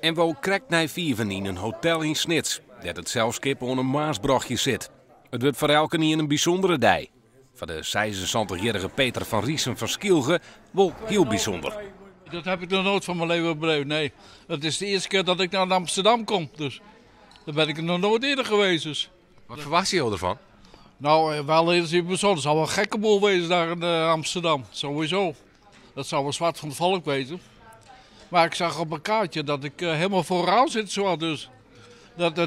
En wol krekt nei fiven yn in hotel yn Snits, dêr't it selskip oan in moarnsbrochje sit. It wurdt foar elkenien in bysûndere dei. Foar de 76-jierrige Peter van Riesen fan Skylge wol hiel bysûnder. Dat heb ik nog nooit van mijn leven beleefd. Nee, dat is de eerste keer dat ik naar Amsterdam kom. Dus daar ben ik nog nooit eerder geweest. Dus. Wat ferwachtsje jo derfan? Nou, wel eens iets bijzonders. Het zal wel een gekke boel wezen daar in Amsterdam. Sowieso. Dat zou wel zwart van het volk wezen. Maar ik zag op mijn kaartje dat ik helemaal vooraan zit. Zo, dus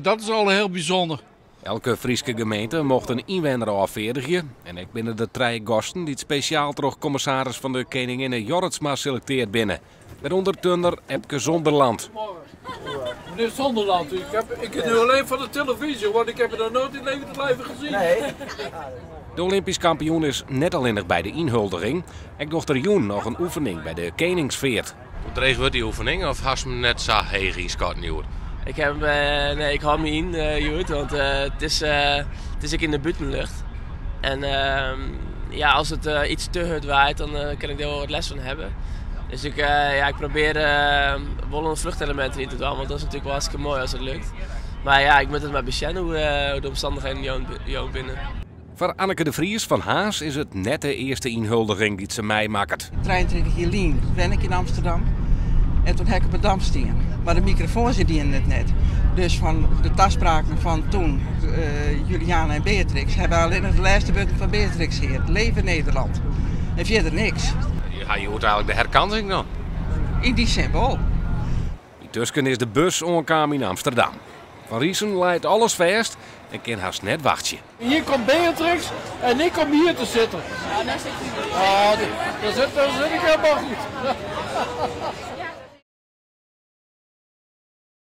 dat is al heel bijzonder. Elke Fryske gemeente mocht in ynwenner ôffeardigje. En ek binne der trije gasten dy't spesjaal troch kommissaris fan de Keninginne Jorritsma selektearre binne. Wêrûnder turner Epke Zonderland. Meneer Zonderland, ik ken u alleen van de televisie, want ik heb het nog nooit in levende lijve gezien. Nee. De Olympysk kampioen is net allinnich by de ynhuldiging. Ek docht er jûn noch in oefening by de Keningsfeart. Hoe dreech wurdt dy oefening of hast him net sa heech ynskatten hjoed? Ik heb, nee, ik hâld my yn hjoed, want it is ek yn de bûtenlucht. En ja, as it iets te hurd waait, dan kin ik dêr wol wat lêst fan hawwe. Dus ja, ik probearje wol in fluchtelemint deryn te dwaan, want dat is natuerlik wol hartstikke moai as it lukt. Mar ja, ik moat it mar besjen hoe't de omstannichheden jûn binne. Foar Anneke de Vries fan Harns is it net de earste ynhuldiging dy't se meimakket. 23 jier lyn wenne ik yn Amsterdam. En doe ha ik op de Dam stien. Mar de mikrofoans dienen it net. Dus fan de taspraken fan doe, Juliana en Beatrix, hawwe wy allinnich de lêste wurden fan Beatrix heard. Leve Nederland. En fierder niks. Ja, je hoort eigenlijk de herkansing dan. Yn dy sin wol. Yntusken is de bus oankaam yn Amsterdam. Van Riesen leit alles fêst en kin hast net wachtsje. Hier komt Beatrix en ik kom hier te zitten. Ja, daar zit hij. Oh, daar zit ik helemaal goed.